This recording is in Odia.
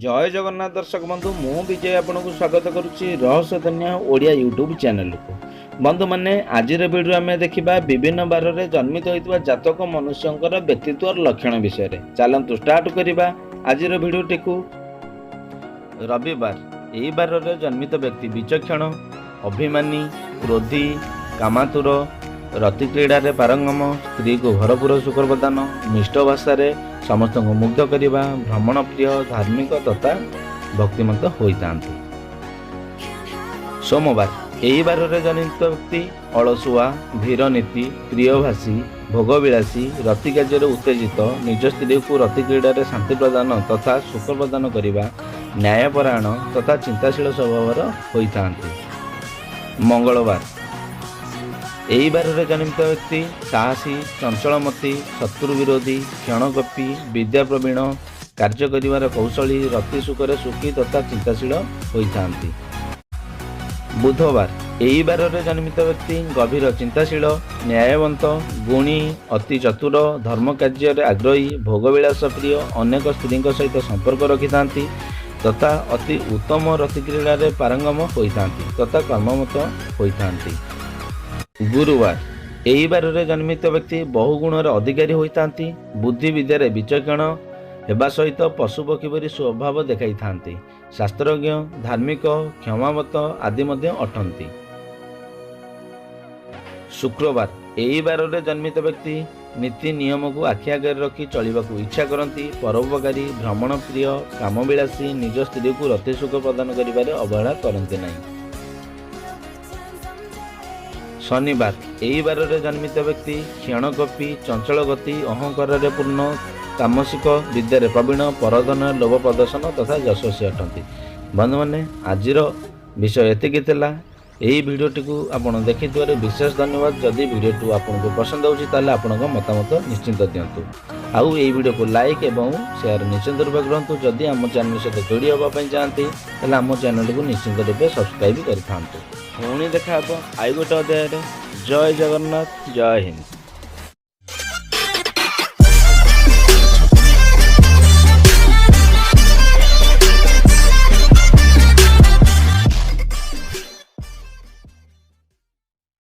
ଜୟ ଜଗନ୍ନାଥ ଦର୍ଶକ ବନ୍ଧୁ, ମୁଁ ବିଜୟ ଆପଣଙ୍କୁ ସ୍ୱାଗତ କରୁଛି ରହସ୍ୟ ଦୁନିଆ ଓଡ଼ିଆ ୟୁଟ୍ୟୁବ୍ ଚ୍ୟାନେଲକୁ। ବନ୍ଧୁମାନେ, ଆଜିର ଭିଡ଼ିଓ ଆମେ ଦେଖିବା ବିଭିନ୍ନ ବାରରେ ଜନ୍ମିତ ହୋଇଥିବା ଜାତକ ମନୁଷ୍ୟଙ୍କର ବ୍ୟକ୍ତିତ୍ୱର ଲକ୍ଷଣ ବିଷୟରେ। ଚାଲନ୍ତୁ ଷ୍ଟାର୍ଟ କରିବା ଆଜିର ଭିଡ଼ିଓଟିକୁ। ରବିବାର। ଏହି ବାରରେ ଜନ୍ମିତ ବ୍ୟକ୍ତି ବିଚକ୍ଷଣ, ଅଭିମାନୀ, କ୍ରୋଧୀ, କାମାତୁର, ରତିକ୍ରୀଡ଼ାରେ ପାରଙ୍ଗମ, ସ୍ତ୍ରୀକୁ ଭରପୁର ସୁଖ ପ୍ରଦାନ, ମିଷ୍ଟ ଭାଷାରେ ସମସ୍ତଙ୍କୁ ମୁଗ୍ଧ କରିବା, ଭ୍ରମଣ ପ୍ରିୟ, ଧାର୍ମିକ ତଥା ଭକ୍ତିମନ୍ତ ହୋଇଥାନ୍ତି। ସୋମବାର। ଏହି ବାରରେ ଜନ୍ମିତ ବ୍ୟକ୍ତି ଅଳସୁଆ, ଧୀରନୀତି, ପ୍ରିୟଭାଷୀ, ଭୋଗବିଳାସୀ, ରତି କାର୍ଯ୍ୟରେ ଉତ୍ତେଜିତ, ନିଜ ସ୍ତ୍ରୀକୁ ରତିକ୍ରୀଡ଼ାରେ ଶାନ୍ତି ପ୍ରଦାନ ତଥା ସୁଖ ପ୍ରଦାନ କରିବା, ନ୍ୟାୟପରାୟଣ ତଥା ଚିନ୍ତାଶୀଳ ସ୍ୱଭାବର ହୋଇଥାନ୍ତି। ମଙ୍ଗଳବାର। ଏହି ବାରରେ ଜନ୍ମିତ ବ୍ୟକ୍ତି ସାହସୀ, ଚଞ୍ଚଳମତି, ଶତ୍ରୁ ବିରୋଧୀ, କ୍ଷଣକୋପୀ, ବିଦ୍ୟା ପ୍ରବୀଣ, କାର୍ଯ୍ୟ କରିବାର କୌଶଳୀ, ରତି ସୁଖରେ ସୁଖୀ ତଥା ଚିନ୍ତାଶୀଳ ହୋଇଥାନ୍ତି। ବୁଧବାର। ଏହି ବାରରେ ଜନ୍ମିତ ବ୍ୟକ୍ତି ଗଭୀର ଚିନ୍ତାଶୀଳ, ନ୍ୟାୟବନ୍ତ, ଗୁଣୀ, ଅତି ଚତୁର, ଧର୍ମ କାର୍ଯ୍ୟରେ ଆଗ୍ରହୀ, ଭୋଗବିଳାସ ପ୍ରିୟ, ଅନେକ ସ୍ତ୍ରୀଙ୍କ ସହିତ ସମ୍ପର୍କ ରଖିଥାନ୍ତି ତଥା ଅତି ଉତ୍ତମ ରତିକ୍ରୀଡ଼ାରେ ପାରଙ୍ଗମ ହୋଇଥାନ୍ତି ତଥା କର୍ମମତ ହୋଇଥାନ୍ତି। ଗୁରୁବାର। ଏହି ବାରରେ ଜନ୍ମିତ ବ୍ୟକ୍ତି ବହୁ ଗୁଣର ଅଧିକାରୀ ହୋଇଥାନ୍ତି। ବୁଦ୍ଧି ବିଦ୍ୟାରେ ବିଚକ୍ଷଣ ହେବା ସହିତ ପଶୁପକ୍ଷୀ ପରି ସ୍ୱଭାବ ଦେଖାଇଥାନ୍ତି। ଶାସ୍ତ୍ରଜ୍ଞ, ଧାର୍ମିକ, କ୍ଷମାବତ ଆଦି ମଧ୍ୟ ଅଟନ୍ତି। ଶୁକ୍ରବାର। ଏହି ବାରରେ ଜନ୍ମିତ ବ୍ୟକ୍ତି ନୀତି ନିୟମକୁ ଆଖି ଆଗରେ ରଖି ଚଳିବାକୁ ଇଚ୍ଛା କରନ୍ତି। ପରୋପକାରୀ, ଭ୍ରମଣ ପ୍ରିୟ, କାମବିଳାସୀ, ନିଜ ସ୍ତ୍ରୀକୁ ରତି ସୁଖ ପ୍ରଦାନ କରିବାରେ ଅବହେଳା କରନ୍ତି ନାହିଁ। ଶନିବାର। ଏହି ବାରରେ ଜନ୍ମିତ ବ୍ୟକ୍ତି କ୍ଷଣକୋପୀ, ଚଞ୍ଚଳ ଗତି, ଅହଙ୍କାରରେ ପୂର୍ଣ୍ଣ, ତାମସିକ, ବିଦ୍ୟାରେ ପ୍ରବୀଣ, ପରଧନ ଲୋଭ ପ୍ରଦର୍ଶନ ତଥା ଯଶସ୍ୱୀ ଅଟନ୍ତି। ବନ୍ଧୁମାନେ, ଆଜିର ବିଷୟ ଏତିକି ଥିଲା। ଏହି ଭିଡ଼ିଓଟିକୁ ଆପଣ ଦେଖିଥିବାରୁ ବିଶେଷ ଧନ୍ୟବାଦ। ଯଦି ଭିଡ଼ିଓଟି ଆପଣଙ୍କୁ ପସନ୍ଦ ହେଉଛି, ତାହେଲେ ଆପଣଙ୍କ ମତାମତ ନିଶ୍ଚିନ୍ତ ଦିଅନ୍ତୁ ଆଉ ଏହି ଭିଡ଼ିଓକୁ ଲାଇକ୍ ଏବଂ ସେୟାର ନିଶ୍ଚିନ୍ତ ରୂପେ କରନ୍ତୁ। ଯଦି ଆମ ଚ୍ୟାନେଲ ସହିତ ଯୋଡ଼ି ହେବା ପାଇଁ ଚାହାନ୍ତି, ତାହେଲେ ଆମ ଚ୍ୟାନେଲକୁ ନିଶ୍ଚିନ୍ତ ରୂପେ ସବସ୍କ୍ରାଇବ୍ କରିଥାନ୍ତୁ। ପୁଣି ଦେଖା ହେବ ଆଉ ଗୋଟେ ଅଧ୍ୟାୟରେ। ଜୟ ଜଗନ୍ନାଥ, ଜୟ ହିନ୍ଦ।